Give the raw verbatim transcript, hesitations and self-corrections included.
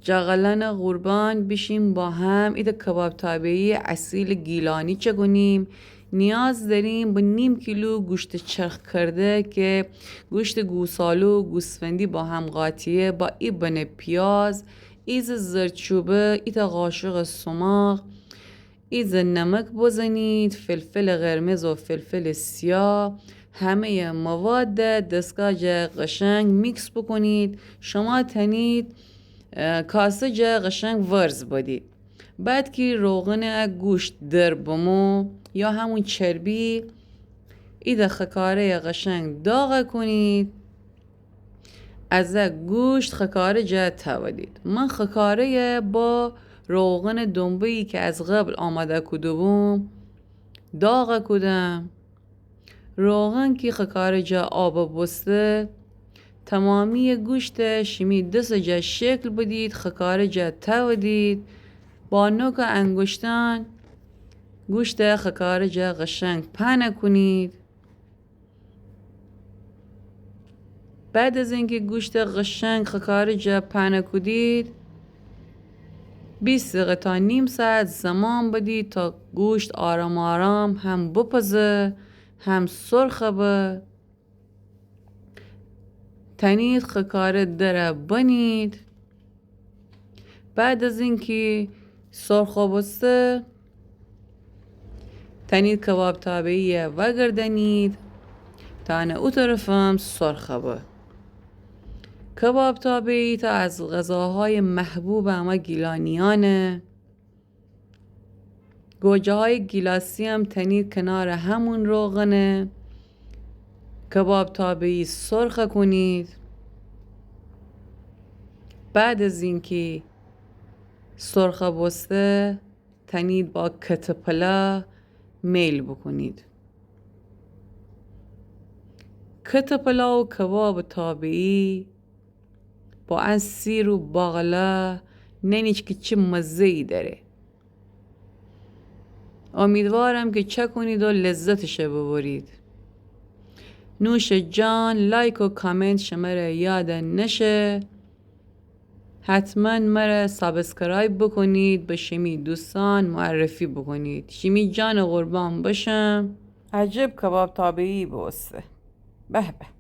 جغلانٚ قربان بیشیم با هم ایتأ کباب تابه‌یی اصیلٚ گیلانی چکونیم. نیاز داریم به نیم کیلو گوشتٚ چرخ کرده که گوشتٚ گوساله و گوسفندی با هم قاطیه، با ای بنه پیاز، ایزه زردچوبه، ایتأ قاشقٚ سماق، ایزه نمک بزنید، فلفلٚ قرمز و فلفلٚ سیاه، همه‌یٚ مواد دستگاه جا قشنگ میکس بکنید. شما تنید، اه، کاسه جا قشنگ ورز بدید. بعد کی روغنٚ ا گوشت در بمو یا همون چربی، ایده خکاره‌یه قشنگ داغ کنید. از ا گوشت خکاره جا تودید. من خکاره‌یه با روغنٚ دنبه‌یی که از قبل آماده کوده بوم داغ کودم. روغن کی خکاره جا آب بوسته، تمامی گوشت شیمی دس جا شکل بدید، خکاره جا تودید. با نوک انگشتان گوشت خکاره جا قشنگ پهنه کنید. بعد از اینکه گوشت قشنگ خکاره جا پهنه کودید، بیست دقیقه تا نیم ساعت زمان بدید تا گوشت آرام آرام هم بپزه هم سرخ به. تنید خکاره دره بنید. بعد از اینکه سرخ بوسته، تنید کباب تابه‌یی وگردنید تا انه او طرفم سرخ به. کباب تابه‌یی تا از غذاهای محبوب اما گیلانیانه. گوجه‌های گیلاسی هم تنید کنار همون روغنه کباب تابه‌یی سرخ کنید. بعد از اینکه سرخ بوسته، تنید با کته پلا میل بکنید. کته پلا و کباب تابه‌یی با ان سیر و باقلا ننیچ که چه مزه‌یی داره. امیدوارم که چکنید و لذتش ببرید. نوش جان، لایک و کامنت شمره یاد نشه. حتما مره سابسکرایب بکنید، به شیمی دوستان معرفی بکنید. شیمی جان قربان بشم. عجب کباب تابه‌یی بوسته. به به.